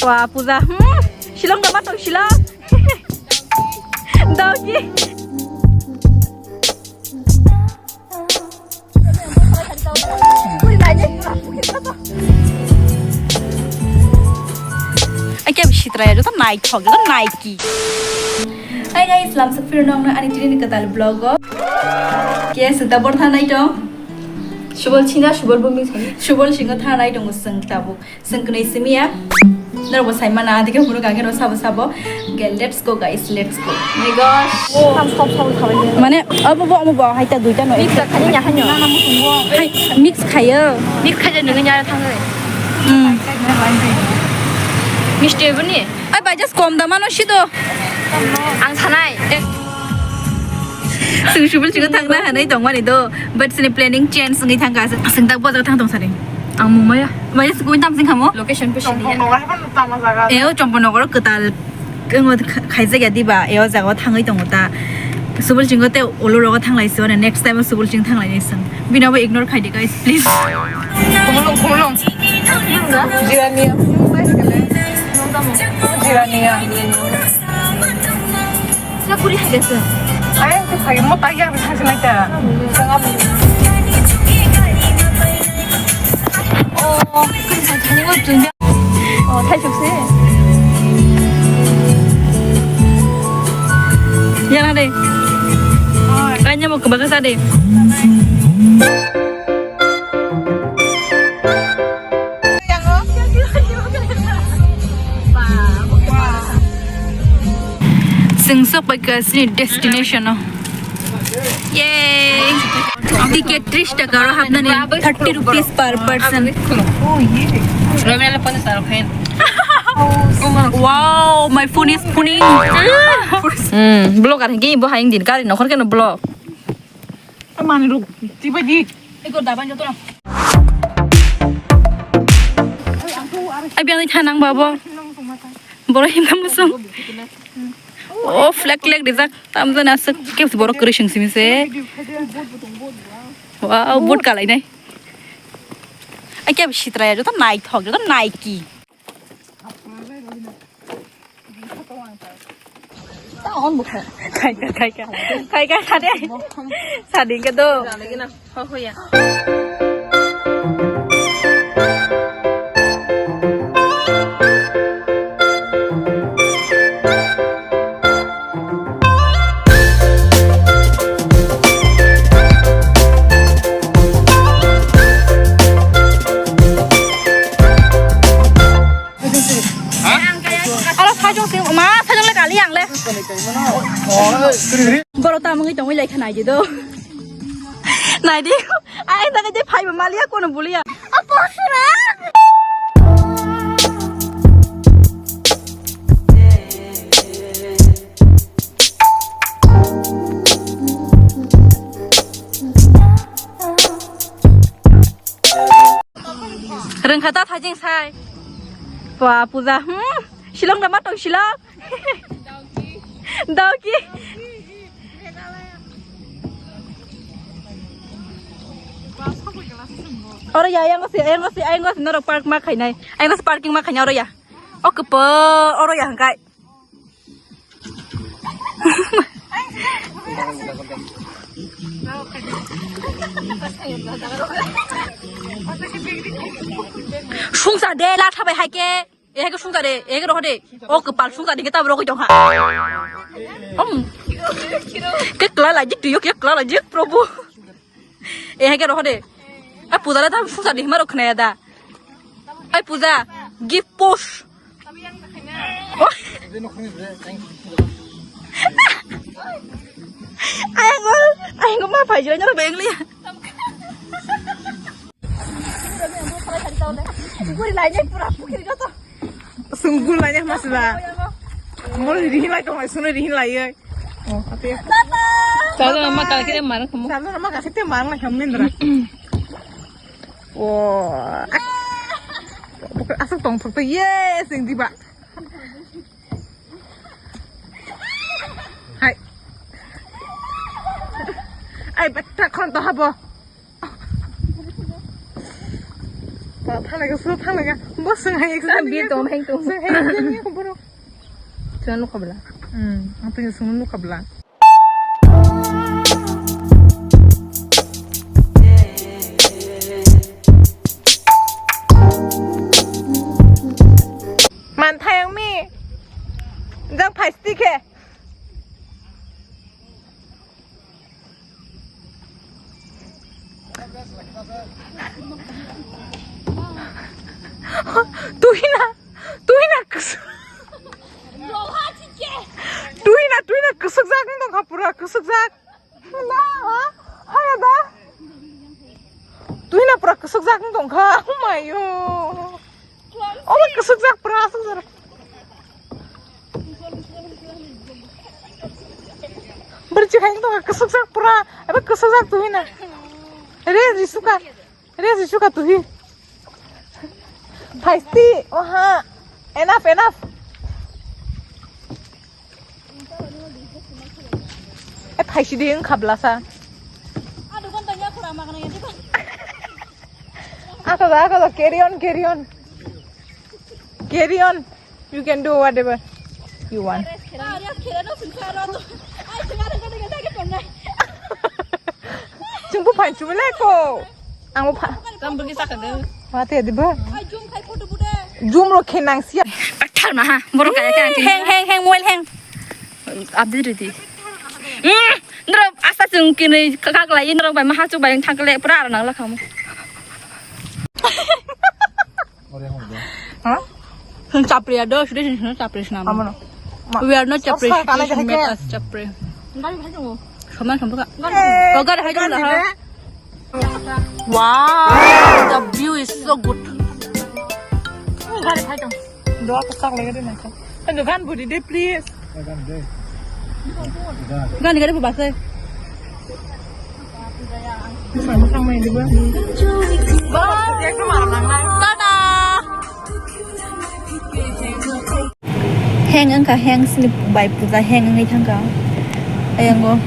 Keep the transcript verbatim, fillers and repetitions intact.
Wa puja. Hmm. Shillong dama tong Shillong. Doki. Ai khe sitra ya joto naithok, joto naiki. Hi guys, lamsa phirno ang ani tini ni kwtal vlog o. Ke sita bor thanai tong. Subol china, subol bumi. Subol singo thanai tong sung tabuk. Sung kwnwi simiya. Norbo sai mana, adike huru kake ro sabo sabo. Okay, let's go guys, let's go. My gosh. Mane, abo bo, abo bo, haita duita no. Mix khani ya hanyo. Hai, mix khayo. Mix khaja nungni nyara thangai. Hmm. Misti boni. Ai, bai, just kom da mano sido. Ang sanai. Sung subul chigo thangna hanai tongmani do, but sini planning change wngwi thangkha. Sung tak bojak thang tong sari. Ang mumaya. Maya sukui tam sing khamo? Location pe sini. Eo Chomponogoro kwtal. Kwngo khaijak ya diba? Eo jaga thangwi tongo ta. Subul chingo te olo rogo thanglai se, next time subul ching thanglai ni sung. Bino bo ignore khai di guys, please. Khumulung, khumulung. Jirania. Jirania. Sa kuri hai gese. Ay, tu khai mo tayar bi khai nai ta. Oh, khai thani mo tun. Oh, thai chuk se. Yana de. Kanya mo kebaka sa de. Chwng sok bai ka sini destination o. Yay! Ticket tris taka aro hapnani thirty rupees per person. Wow, my phone is phoning. Hmm, vlogger hingke bo hayung din kari nokhor keno vlog. Mani ruk tiba di. Ego daban joto na. Abi ani thanang babo. Boro himna musung. Oh, flag, flag rijak. Tamjani aswk khe borok kwrwi swng simi se. Wow, boat kalainai. Ai khe sitra ya, joto naithok, joto naiki. Khaika, khaika. Khaika, khade. Sading ke do. Aro sajong sing ma sajong le kali ang le. Boro tamungwi tongwi lai kha nai di do. Nai di. Ai ta ke phai ba maliya kono buliya. Apo sura. Rwngkha ta thajing sai. Pua puja. Hmm. Shillong da ma tong Shillong. Dauki. Oro ya, yang si, yang si, yang si norok park ma khainai. Yang si parking ma khainai oro ya. O kepo, oro ya hangkai. Sungsa de la thabai hai ke. E hai ke sungsa de, e hai ke roho de. O kepal sungsa de kita berokoi dong ha. Om. Ke kela lagi tuyo, ke kela lagi probu. E hai ke roho de. A puja la ta sungsa de hima rok khna ya da. Ai puja, give pose. Ayang, ayang ma phai jira nyara beng liya. Puri lai nai pura puri joto. Sunggu lai nai masla. Mol rihin lai tong lai sunu rihin lai. Oh, ate. Tata. Tata nama kakire marang kamu. Tata nama kakire marang lai hamnendra. Wow. Asal tong thok to yes, yang di ba. Hai. Ai, betta khon to habo. Thanglaga, so thanglaga. Bo swng hai exam. Beer tong, heng tong. Swng hai exam ni ko borok. Chwng nukha bwla. Hmm, ang tong swng nukha bwla. Manthai ang mi. Jang phai sti khe. Tuhina, tuhina kwswk. Tuhina, tuhina kwswk jak wng tongkha pura kwswk jak. Na, ha? Haya da? Tuhina pura kwswk jak wng tongkha. Oh my God. Omo kwswk jak pura aswk jak. Bwrwi chikha wng tongkha kwswk jak pura. Abo kwswk jak tuhina. Re jisuka. Re jisuka tuhi. Phaisti oha. Enough, enough. E phaisi di wng kha blasa. Ako da, ako da, carry on, carry on. Carry on. You can do whatever you want. Chwng buphang chumilai ko. Ang bupha. Tam bwrwi sakha de. Mate diba. Zoom rok khe nang sia. Thar ma ha. Borok kaya kaya. Heng, heng, heng, mobile heng. Abdi ridi. Hmm, noro asa chwng kini kaklai noro bai maha chuk bai thang kle pura arang nang lakhamu. Ha? Chapri ado, sudah sini chapri senam. Amono. We are not chapri. Please make us chapri. Sama sama ka. Kau gak ada hai dong lah. Wow, the view is so good. Gari hai dong. Doa kesak lagi deh nanti. Aduh kan budi deh please. Gan gari bubase. Tada! Heng wngkha, heng sini bai puja heng wngwi thangkha. Ayango